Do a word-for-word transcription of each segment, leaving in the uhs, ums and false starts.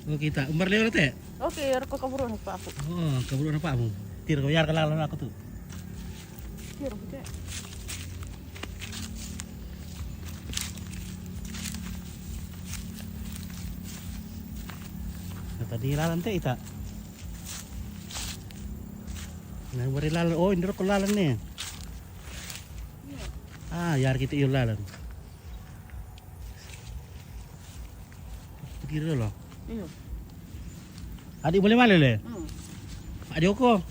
Oke, ita umbar leo te. Oke, reko kaburu na paku. Oh, kaburu na pamu. Tira ko yar ka lalan aku tu. Tira ko te. Kata di lalan te ita. Na bari lalan. Oh, indro ko lalan ne. Ah, yar kita iyo lalan. Kira lo. Iyo. Adi boleh male le? Hmm. Adi oko.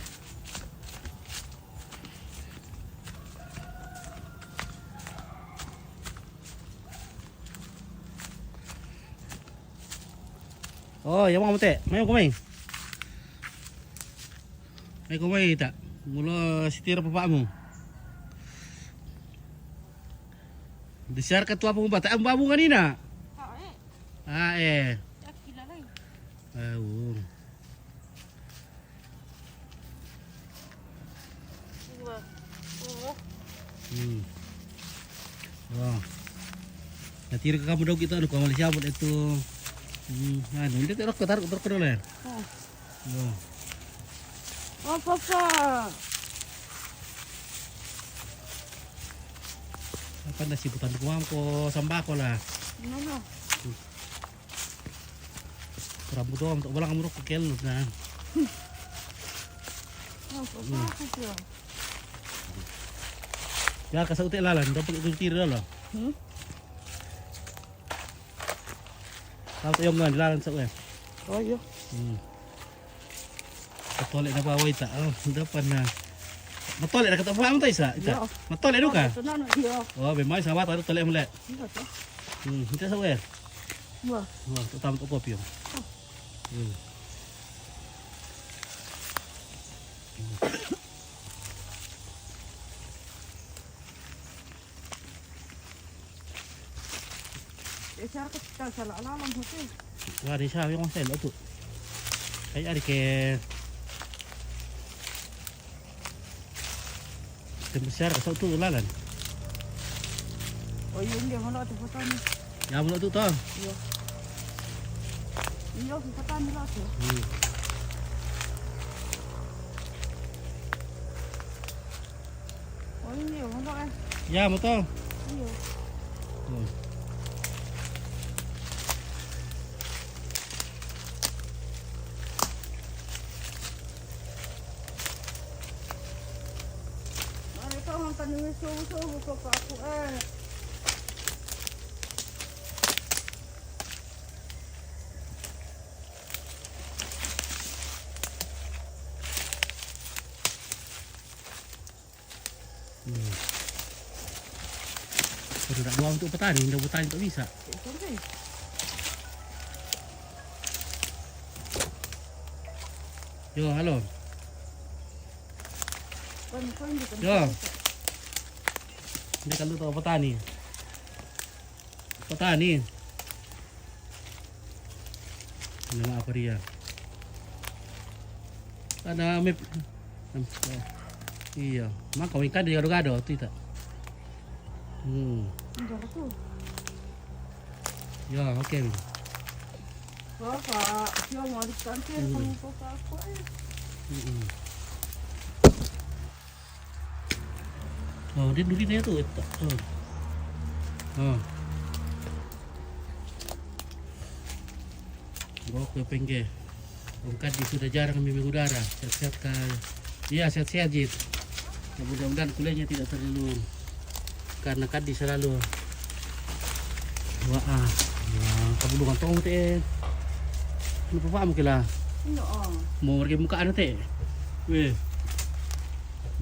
Oh, ya mau mate. Mai ko mai. Mai ko mai ta. Mulo sitir papamu. Disiar ka tua pamu bata. Amu amu kanina. Ah, eh. Au. Hmm. Oh. Nanti ka kamu dau kita anu ko Malaysia buat itu. Hmm, anu, nanti terus ko taruh terus ko dole. Oh. Oh. Oh, papa. Apa nasi butan ko sambako la. Mana? Rambut doang, tak bolang kamu rokok kel na. Oh, papa, aku sih. Ya, ka sa' ute lalan, dapat itu tira lo. Hmm? Lalu yung nga, lalan sa' ute. Oh, iyo. Hmm. Matole na ba, wai ta. Oh, dapat na. Matole na kata ba ang tayo sa ita. Iyo. Matole do ka? Ito na, no, iyo. Oh, be mai sa' bata, tole mule. Iyo to. Hmm, ita sa' ute. Wah. Wah, tutama ko kopyo. Hmm. E, siar ka ta sala' lalan hote. Wa, di sa' yung sel tu. Ay, ari ke. Tem siar ka sa' tu lalan. Oh, iyo, hindi, wala tu patani. Ya, wala tu ta. Iyo. Iyo, patani la tu. Hmm. Oh, iyo, wala eh. Ya, mo to. Iyo. Hmm. Mari ko ang kanina suso ko pa ako eh. Hmm. Pero nak doang untuk petani, ndak petani tak bisa. Yo, halo. Yo. Ini kalau tak petani. Patani. Nama apa dia? Ada mep. Iya, maka wingkan dia gado-gado tu ita. Hmm. Enggak tu. Ya, oke. Bapak, dia mau dikantin sama bapak aku eh. Hmm. Oh, dia duri na tu, eta. Oh. Oh. Bro, ke pengke. Om Kadi sudah jarang kami mengudara. Sehat-sehat ka. Iya, sehat-sehat, Jit. Ya, mudah-mudahan kuliahnya tidak terlalu karena Kadi selalu. Wah, ah. Ya, kabulungan tong te. Ano pa mo kila? Ano, oh. Mo warga muka ano te. Weh.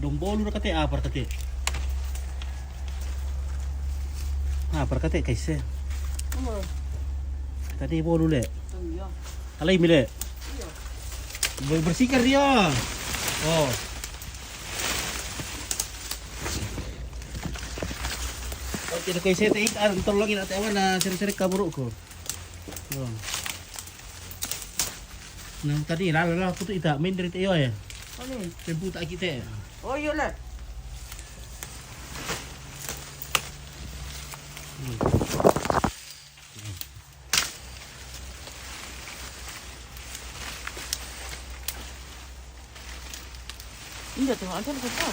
Dong bolu na kate, apar kate. Apar kate kaise. Tadi bolu le. Alai mile. Bersihkan dia. Oh. Oke, kaise te ikan tolongin ate awan na seri-seri kaburuk ko. Oh. Nang tadi lalo la kutu ita main dari te yo ya. Tempu tak kite. Oh, iyo la. Hmm. Dia tu, ada apa?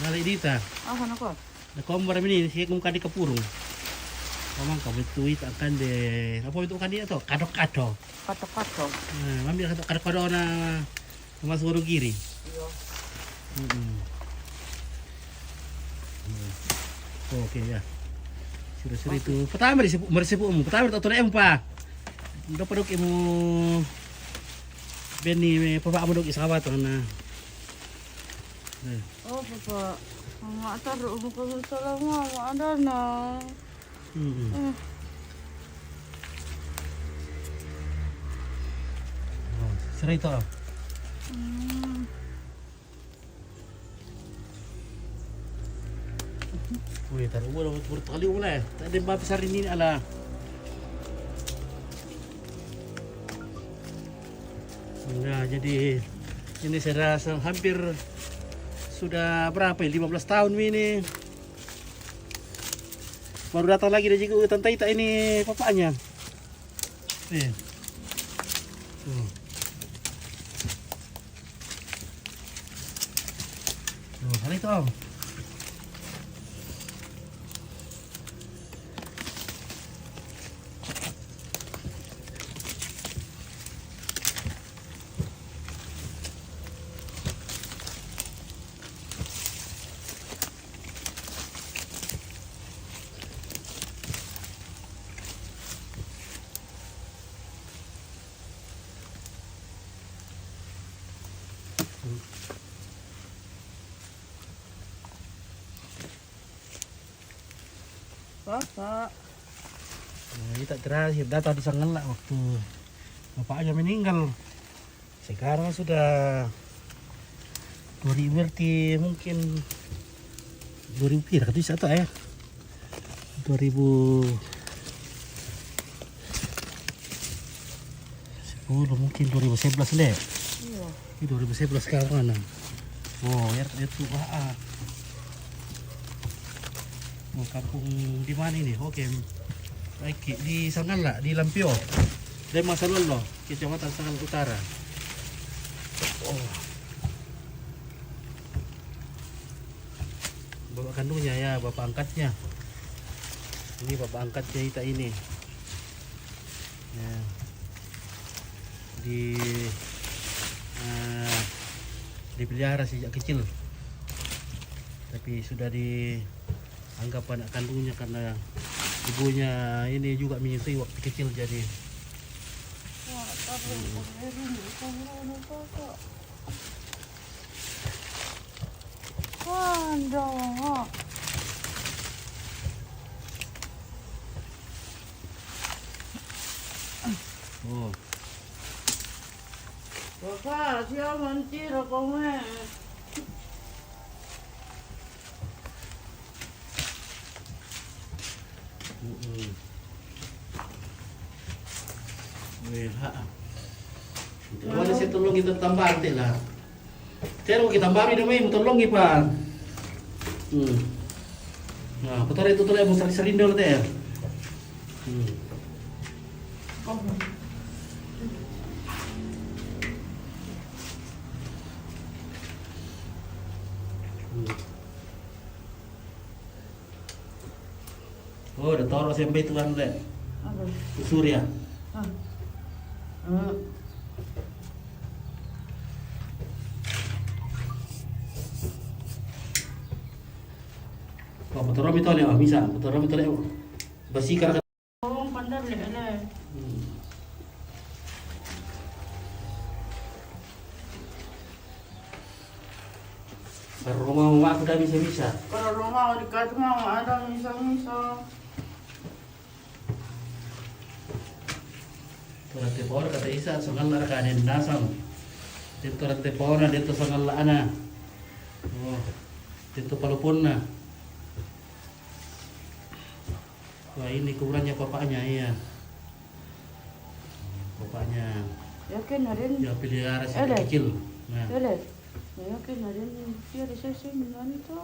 Nalai dita. Ah, sana kau. Na kombo ra mini, si kum kadi kapurung. Mamang kamu tu ita kande. Apa itu kande itu? Kado-kado. Kado-kado. Nah, mambi kado-kado na Mas Wonogiri. Iya. Mm-mm. Iya. Oke, ya. Sudah-sudah itu. Pertama di sipu, mari sipu mu. Pertama tak tolak mu, Pak. Udah padok imu beni, Pak, mu dok isawat na. Eh. Oh, Papa. Mama taruh muka salah, Mama ada na. Mm-mm. Eh. Oh, serai to. Hmm. Wih, taruh gua dapat bertali mulai. Tak ada babis hari ini, alah. Nah, jadi ini saya rasa hampir sudah berapa ya? Lima belas tahun ini. Baru datang lagi dari juga tante ita ini papanya. Nih. Tuh. Tuh, hari itu, Om. Bapak. Nah, ini tak terakhir datang di Sangala waktu bapaknya meninggal. Sekarang sudah dua ribu, berarti mungkin dua ribu pira kata satu ya? Dua ribu sepuluh, mungkin dua ribu sebelas le. Iya. Ini dua ribu sebelas sekarang mana? Oh, ya itu, ah, ah. Oh, kampung di mana ini? Oke. Baik, di Sangala, di Lampio. Dari Masalolo, Kecamatan Sangala Utara. Oh. Bapak kandungnya ya, bapak angkatnya. Ini bapak angkatnya ita ini. Ya. Di, eh, dipelihara sejak kecil. Tapi sudah dianggap anak kandungnya karena ibunya ini juga menyusui waktu kecil, jadi. Wah, tapi, mm-mm, Aduh. Oh. Bapak, siapa nanti rokoknya? Mm-mm. Weh, ha. Wala saya tolong kita tambah nanti lah. Saya mau kita tambah ini, mau tolong, Pak. Hmm. Nah, kotor itu tuh, mau sering-sering dulu teh. Hmm. Hmm. Oh, da toro sembe itu anu le. Apa? Surya. Ah. Hmm. Kau motor mi tole, oh, bisa. Motor mi tole, oh. Besi kara. Oh, pandar le, le. Hmm. Kalau rumah aku dah bisa-bisa. Kalau rumah dekat mau ada bisa-bisa. Torang te paona kata Isa, Sangala ka den nasang. Den torang te paona, den to Sangala ana. Oh, den to paloponna. Wah, ini kuburannya papanya, iya. Papanya. Yakin na den. Ya, pelihara sejak kecil. Nah. Ele. Yakin na den, dia ada sesi minum itu.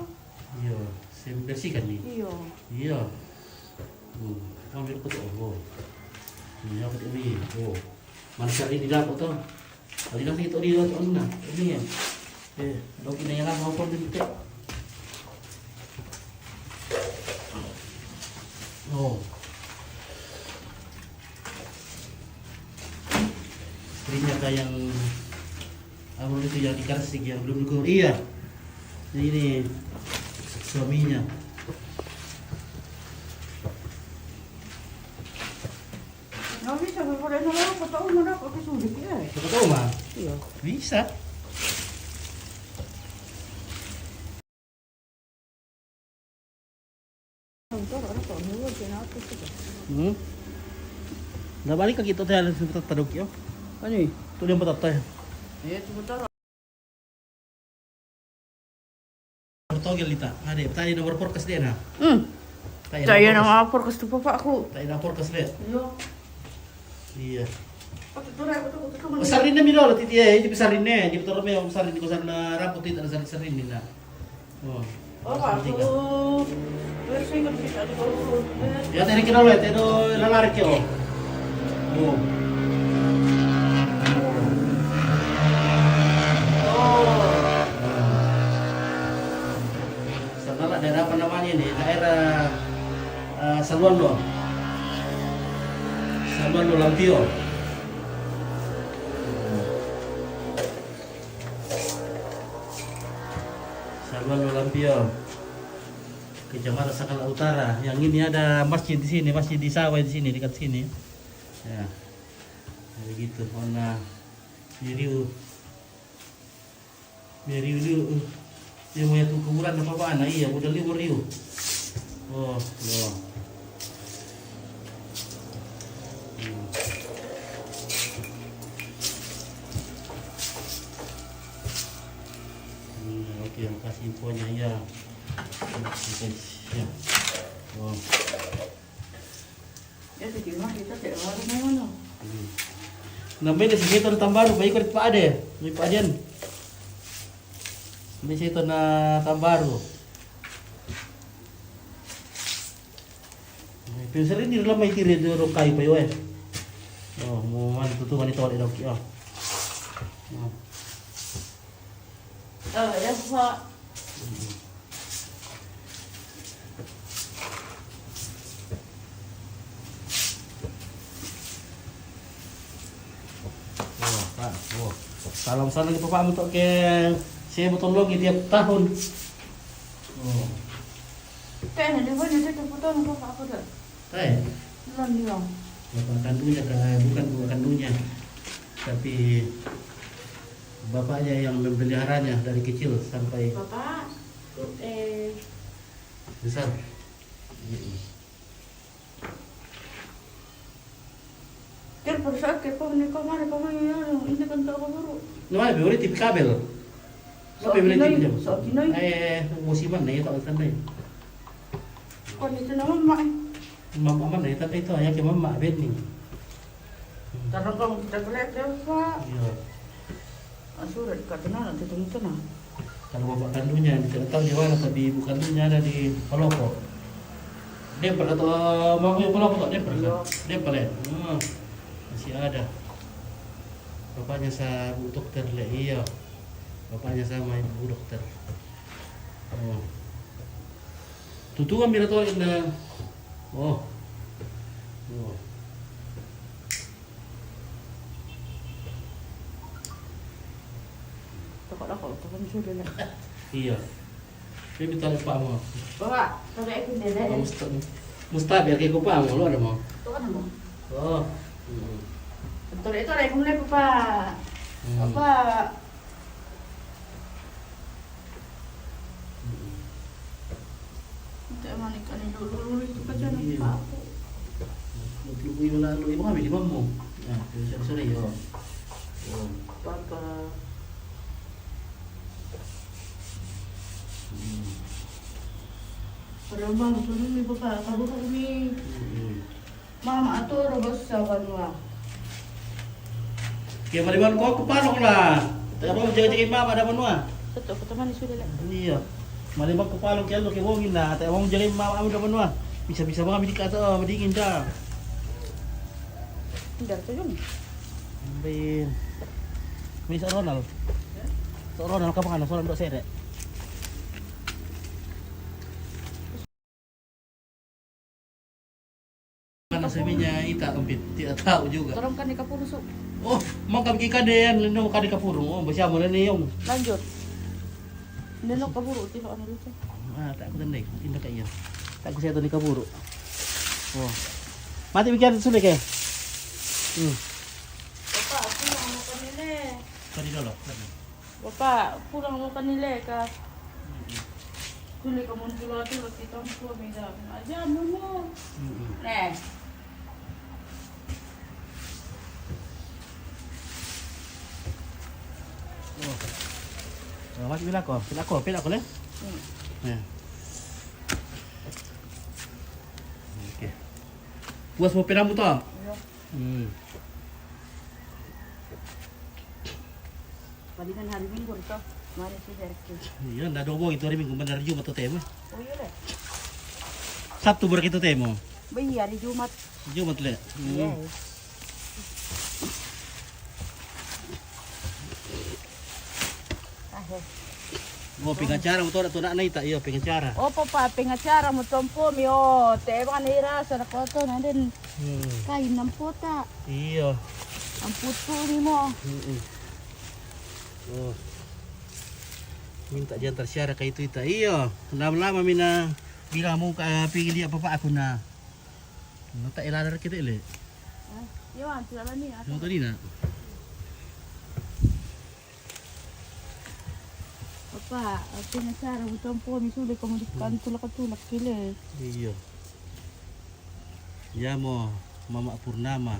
Iya, saya bersihkan nih. Iya. Iya. Hmm, ambil kotor, oh. Ini apa ini? Oh. Mana cari di dapur tuh? Tadi nanti itu dia tuh, nah, ini ya. Eh, doki na yang mau pun dito. Oh. Istrinya kah yang, apa itu, yang di Karsik yang belum dikurung? Iya. Ini suaminya. Nggak bisa, kalau ada yang mau foto rumah, dapat ke sulit ya. Foto rumah? Iya. Bisa. Foto, ada kok, dulu, kenapa sih? Hmm. Nggak balik ke kita, teh, ada seputar tadok, yo. Ani. Tuh dia empat teh. Iya, seputar. Togel ita. Ada, tadi nomor porkas dia, nah. Hmm. Tadi Saya nomor porkas. Nama porkas tuh, Pak, aku. Tadi nomor porkas dia. Iya. Iya. Sarine mi dolo, titi, eh, jadi sarine, jadi toro me sarine ko sarine rapot, tita sarine, sarine na. Oh. Oh, aku. Terus saya ikut bisa di bawah. Ya, tadi kira lo, tadi do lalari ke, oh. Oh. Oh. Sana lah daerah apa namanya ini? Daerah, eh, Saluan lo. Saluan lo Lampio. Saluan lo Lampio. Kecamatan Sakala Utara. Yang ini ada masjid di sini, masjid di sawah di sini, dekat sini. Ya. Jadi gitu, warna biru. Biru dulu. Dia mau tu kuburan apa apa, nah, iya, udah libur, yuk. Oh, loh. Hmm. Hmm, oke, makasih infonya, ya. Oke, siap. Oh. Ya, di rumah kita cek orang mana? Hmm. Namanya si Seton Tambaru, baik ko Pak Ade, baik Pak Adian. Ini Seton na Tambaru. Nah, itu sering di dalam mai tiri itu orang kayu payo, eh. Oh, mau mana tuh, tuh, mana itu, ada, oh. Oh. Oh, ya, Pak. Oh, Pak, oh. Salam sana ke Bapak untuk ke saya betul lagi tiap tahun. Oh. Teh, di mana teh, foto apa, Pak, aku dah? Hai. Belum, belum. Bapak kandungnya, Kak, bukan bapak kandungnya. Tapi bapaknya yang memeliharanya dari kecil sampai Bapak, eh, besar. Ter, pada saat ke kau ni, kau mana, kau mana, ini kan tak kau baru. Nama, boleh T V kabel. Apa boleh T V kabel? Eh, musiman na ito, ang sanay. Kau ni tu nama, Mak, eh? Mama, mama na ito, ito, ya, kay mama, Benny. Tanong ko, kita balik, Pak. Iya. Ah, surat ka, ito na, ito, ito na. Kalau bapak kandungnya, tidak tahu di mana, tapi ibu kandungnya ada di Palopo. Dia pernah tahu, mau ke Palopo, tak? Dia pernah. Iya. Dia pernah. Hmm. Masih ada. Bapaknya sa Bu Dokter le, iya. Bapaknya sama Ibu Dokter. Oh. Tutungan mira to inda. Oh. Oh. Toko, toko, toko, sudah na. Iya. Kaya bitaw pa mo. Baba, taga ikon din eh. Musta, musta, biya kay ko pa mo, lo, ano mo? Ito ka na mo? Oo. Mm. Ito, ito, ito, ito, ito, pa. Mm. Apa? Mm. Ito, man, ikaw, nilululul ito pa dyan, ang Iya. Papo. Magluto yung lalo. Iba kami, di ba mo? Ah, sorry, sorry, oh. Oh. Papa. Para bang, sunod mi papa, kaburo mi. Mm. Mama, ato, robos sa banwa. Kaya maliban ko, kupano ko na. Tayo mo, jaga-jaga yung mama, ada banwa. Ito, kataman ni Sudala. Iya. Maliban ko, palo, kaya lo, kaya wongin na. Tayo mo, jaga yung mama, ada banwa. Bisa-bisa mga milik ato, madingin ka. Hindi, ito yun. Bin. Miss Ronald. Toro na ka pa, ano, soran do sere. Karena seminya ita, empit, tidak tahu juga. Tolong kan di kapuru, su. Oh, makan ikan deh, yang lino makan di kapuru. Oh, basi amo na ni yung. Lanjut. Nino kapuru, tilo ano dito. Ah, tak aku tandai. Indah kayak iya. Tak aku siya to ni kapuru. Oh. Mati bikin sulit eh. Hmm. Papa, aku mau makan ini. Tadi dulu. Papa, pulang mo kanila ka. Tuli ka mo tula tula kita mo ko mida. Aja mo mo. Mm-mm. Ne. Oh. Oh, mati pila ko? Pila ko? Pila ko le? Hmm. Ya. Oke. Puas mo pila mo to? Iya. Hmm. Palingan hari Minggu ito. Mari si Herky. Iya, nda dobong ito hari Minggu, benar Jumat to temo. Oh iya le. Sabtu berarti to temo. Ba iya, hari Jumat. Jumat le. Hmm. Iya. Ah, eh. Oh, pengacara mo to na to na ita, iyo, pengacara. Oh, papa, pengacara mo tompo mi, oh, te bang na ira sa ko to na din. Hmm. Kain ng puta. Iyo. Ang puto ni mo. Mm-mm. Oh. Minta diantar siara kay itu ita. Iyo. Lama-lama mina bilang mo ka pigil dia papa aku na. Nata iladar kita ile. Ah, yawan, sila ni. Ano tadi na? Papa, ate na Sara, utang po, misuli ka mo di kanto lakatulak kile. Iyo. Ya mo, Mama Purnama.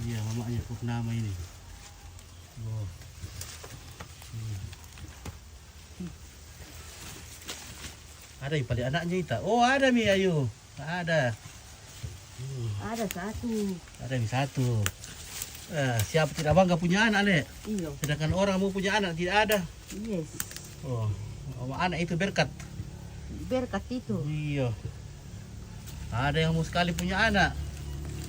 Iya, mamanya Purnama ini. Oh. Hmm. Ada yang paling anaknya ita. Oh, ada mi ayo. Ada. Hmm. Ada satu. Ada mi satu. Eh, siapa tidak bangga punya anak, le? Iyo. Sedangkan orang mau punya anak tidak ada. Yes. Oh, anak itu berkat. Berkat itu. Iyo. Ada yang mau sekali punya anak.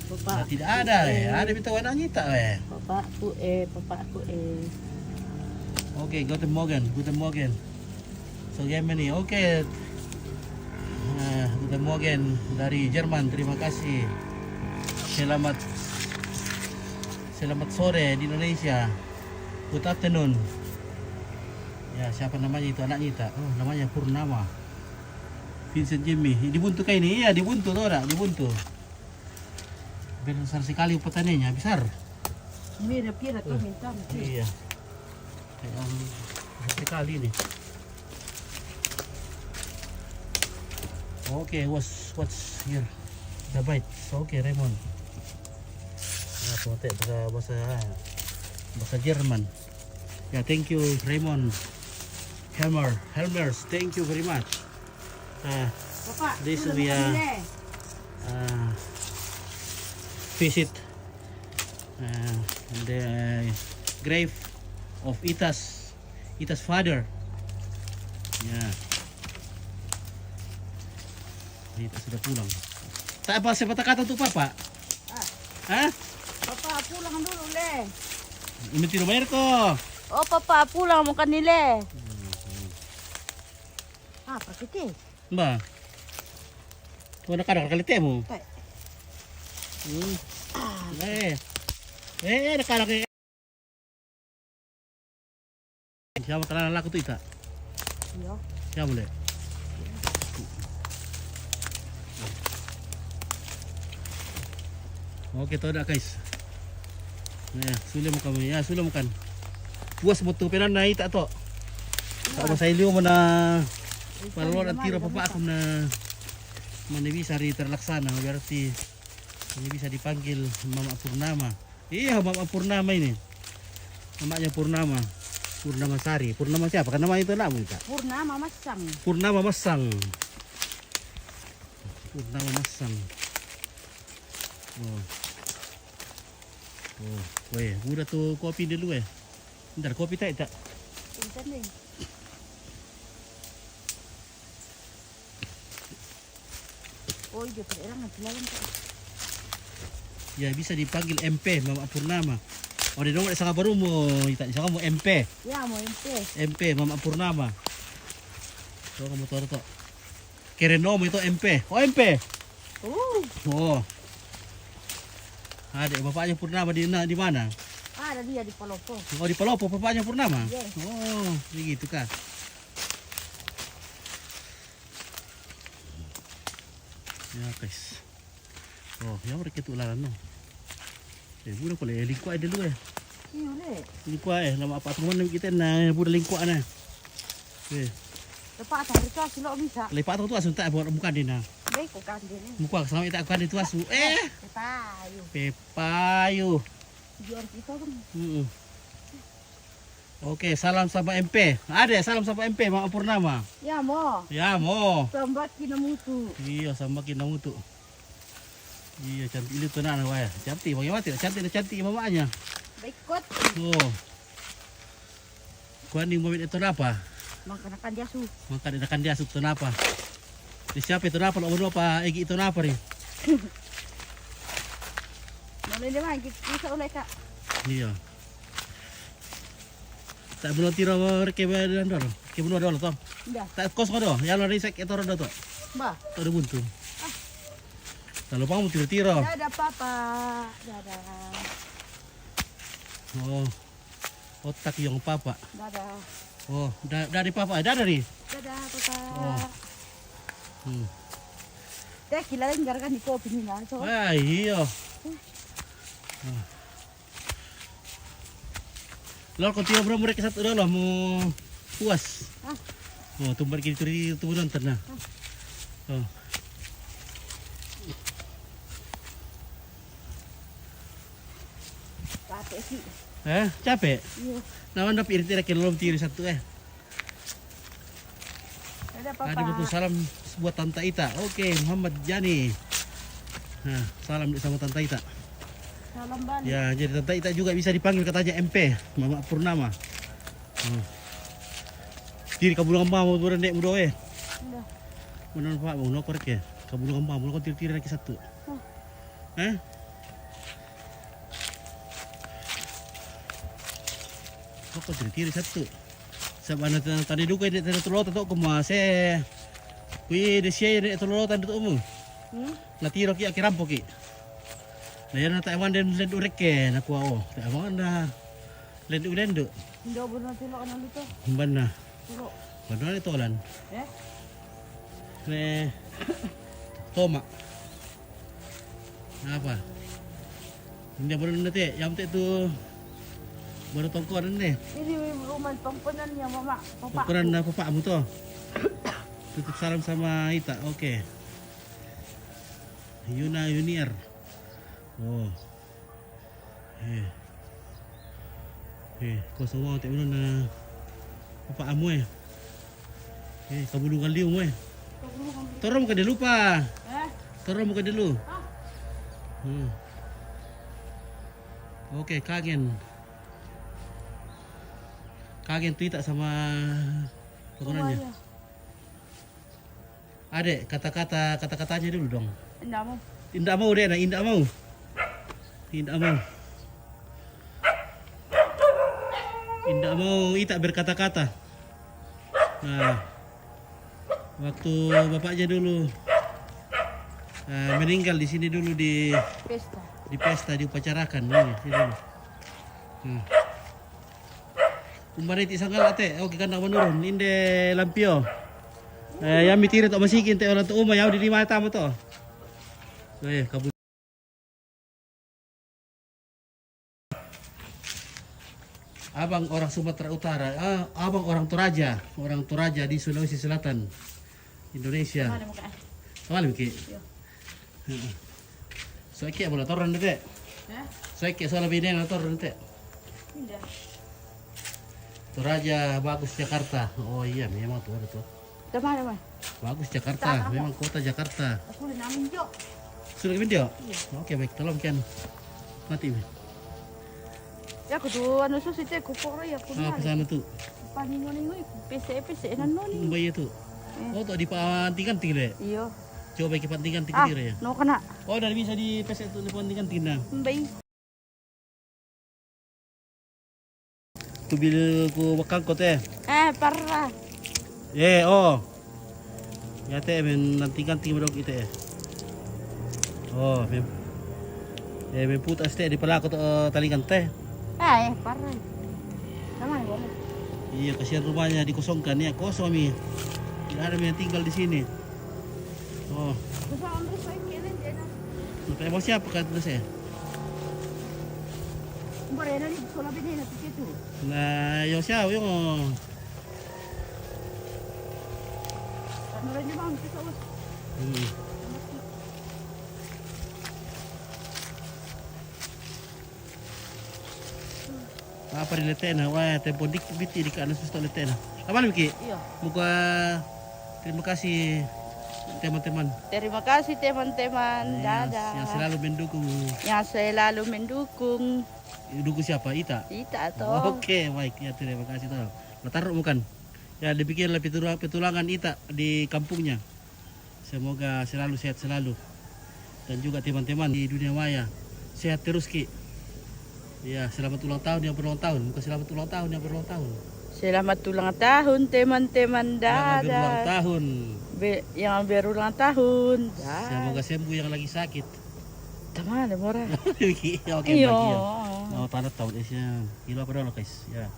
Bapak. Nah, tidak ada, eh. Ada minta anak kita, eh. Bapakku, eh, bapakku, eh. Oke, guten Morgen, guten Morgen. So, Germany, oke. Eh, guten Morgen dari Jerman, terima kasih. Selamat, selamat sore di Indonesia. Good afternoon. Ya, siapa namanya itu anaknya itu? Oh, namanya Purnama. Vincent Jimmy. Di Buntu kah ini? Iya, di Buntu, tuh, ora, di Buntu. Besar sekali petaninya, besar. Ini ada pira tuh, eh, minta, minta. Iya. Kayak, um, besar sekali nih. Oke, what's, what's here? The bite. Oke, Raymond. Nah, tuh, teh, bahasa, bahasa, bahasa Jerman. Ya, thank you, Raymond. Helmer, Helmers, thank you very much. Uh, this we are, uh, visit, uh, the grave of Ita's, Ita's father. Ya. Ita sudah pulang. Tak apa, siapa tak kata tuh, Papa? Ah. Hah? Papa, pulang dulu, le. Ini di rumah ko. Oh, Papa, pulang mo kanile. Hmm, hmm. Ah, pakiti. Ba. Wala ka nakakalite mo. Tay. Hmm. Ah. Eh. Eh, nakala ko. Siya mo kalala ko to ita. Iyo. Siya mo le. Oke, to da, guys. Ya, suli mo kami. Ya, suli mo kan. Puas mo to, pero na ita to. Sa masaylo mo na. Palwar at tira pa pa ako na manibisa ri terlaksana. Berarti ini bisa dipanggil Mama Purnama. Iya, Mama Purnama ini. Mamanya Purnama. Purnama Sari. Purnama siapa? Kan nama itu anakmu, Kak? Purnama Masang. Purnama Masang. Purnama Masang. Oh. Oh, weh, mura tu kopi dulu, eh. Ntar kopi tak, tak. Pinsan deh. Oh, iya, Pak, orang nanti lawan, Pak. Ya, bisa dipanggil M P, Mama Purnama. Oh, di nomor sanga baru mo, ita, sanga mo M P. Ya, mo M P. M P, Mama Purnama. So, kamu tahu to. Keren no mo ito M P. Oh, M P. Oh. Oh. Ada bapaknya Purnama di, na, di mana? Ada dia di Palopo. Oh, di Palopo bapaknya Purnama? Yes. Oh, begitu kah? Ya, guys. Oh, ya, mereka tu lalan no. Eh, budak pala, eh, lingkua dulu, eh. Iyo, le. Lingkua, eh, nama apa teman kita na, budak lingkua na. Eh. Lepas tak ada tu, asal bisa. Lepas tu, tu asal tak buat bukan dia na. Baik, bukan dia ni. Muka sama tak bukan itu asu. Eh. Pepayu. Pepayu. Jual kita kan. Mm-mm. Oke, salam sama M P. Ada salam sama M P, Mama Purnama. Ya, mo. Ya, mo. Sambaki na mutu. Iya, sambaki na mutu. Iya, cantik itu nak, wah. Cantik, bagaimana tidak cantik, cantik mamanya. Baik kot. Oh. Kuan ni mau itu apa? Makan dia su. Makan dia su itu apa? Di siapa itu apa? Lo apa? Egi itu apa ni? Mana dia lagi? Bisa oleh kak. Iya. Tak belum tiro reke ba dan dor. Ke belum dor to. Nda. Tak kos ko do. Ya lo risek itu roda to. Ba. To do buntu. Ah. Lalu pang tiro-tiro. Dadah papa. Dadah. Oh. Otak yang papa. Dadah. Oh, da, dari papa. Dadah ri. Dadah papa. Oh. Hmm. Teh kila lagi gara-gara ni kopi ni na. So. Ah, iyo. Ah. Lor, ko tiro bro, mereka satu dolo mo puas. Ah. Oh, tumbar kini turi tu nonton na. Ah. Oh. Capek sih. Eh, capek? Iya. Nama nda piri tira kilo tiri satu, eh. Ada apa? Ada betul salam buat Tanta Ita. Oke, Muhammad Jani. Nah, salam di sama Tanta Ita. Salam balik. Ya, jadi Tanta Ita juga bisa dipanggil katanya M P, Mama Purnama. Hmm. Tiri kabulung amba mo dua ndek mudo, eh. Iya. Mana pak mau nokor ke? Kabulung amba mo nokor tiri-tiri lagi satu. Oh. Eh? Nokor tiri-tiri satu. Sabana tadi duka ini tadi tolota to kuma se. Kui de sia ini tolota tu umu. Hmm? Na tiro ki aki rampo ki. Na yana ta ewan den den ureke na kua o. Ta ewan na lendu lendu. Indo bono tilo ana luto. Bana. Tilo. Bana ni tolan. Eh? Ne. Toma. Apa? Ini baru nanti, yang penting tu baru tongkonan ni. Ini rumah tongkonan ya, Mama. Papa. Tongkonan na papa mu to. Tutup salam sama Ita. Oke. Yuna Yuniar. Oh. Eh. Eh, ko so wau te uno na papa amu, eh. Eh, kabulungan liu mo, eh. Toro mo ka dulu pa. Eh? Toro mo ka dulu. Ah. Hmm. Oke, kagen. Kagen tu Ita sama pokoknya. Ada kata-kata, kata-katanya dulu dong. Nda mau. Indak mau deh, nah, indak mau. Indak mau. Indak mau Ita berkata-kata. Nah, waktu bapaknya dulu, eh, meninggal di sini dulu di pesta, di pesta, diupacarakan. Ini, sini dulu. Hmm. Umbara iti sanggal ate, oke, kandang menurun, inde lampio. Eh, yami tiri to masikin te orang to uma, yau di lima tamu to. Eh, kabu-, abang orang Sumatera Utara, ah, abang orang Toraja, orang Toraja di Sulawesi Selatan, Indonesia. Mana muka? Kembali, Ki. Iya. Heeh. Soike mo lator nete. Hah? Soike soal bini lator nete. Indah. Toraja bagus Jakarta. Oh iya, memang tuh ada tuh. Dah mana, Mas? Bagus Jakarta, tak, memang kota Jakarta. Aku udah namin jo. Sudah kami dia? Iya. Oke, baik, tolong kian. Mati, Mi. Ya, aku tuh anu susi cek kupok ya aku. Ah, ke sana tuh. Paningo-ningo, pese-pese nanu ni. Mbak iya tuh. Eh. Oh, tuh di pantingan tinggi deh. Iya. Coba ke pantingan tinggi ya. No kena. Oh, dari bisa di pese tuh di pantingan tinggi. Mbak. Ku bil ku bakal ko te. Eh, parah. Eh, oh. Ya te, men nanti ganti medok ite. Oh, men. Eh, men putas te di pala ko to, eh, talingan te. Eh, parah. Naman ko. Iya, kasihan rumahnya dikosongkan ya, kosong mi. Tidak ada yang tinggal di sini. Oh, Gusto ang gusto yung kailan din. Nata mo siya pagkat na siya. Barena ni gusto labi nila tiket tu. Na, yo siya, yung, oh. Ano rin yung mga gusto ko. Hmm. Apa rin letena, wa tempo dik biti di kana susto letena. Apa lagi ki? Iyo. Muka, terima kasih teman-teman. Terima kasih teman-teman. Yes, Dadah. Yang selalu mendukung. Yang selalu mendukung. Dukung siapa? Ita. Kita to. Oke, baik ya, terima kasih to. Mataru bukan. Ya, demikianlah petulang- petualangan Ita di kampungnya. Semoga selalu sehat selalu. Dan juga teman-teman di dunia maya sehat terus ki. Ya, selamat ulang tahun yang berulang tahun. Bukan selamat ulang tahun yang berulang tahun. Selamat ulang tahun teman-teman. Yang berulang Dadah. Tahun. Be- yang berulang tahun. Semoga sembuh yang lagi sakit. Tama na mora. Oke, oke, Iyo. Bagi ya. Oh, pada tahun Asia. Gila pada lo guys. Ya.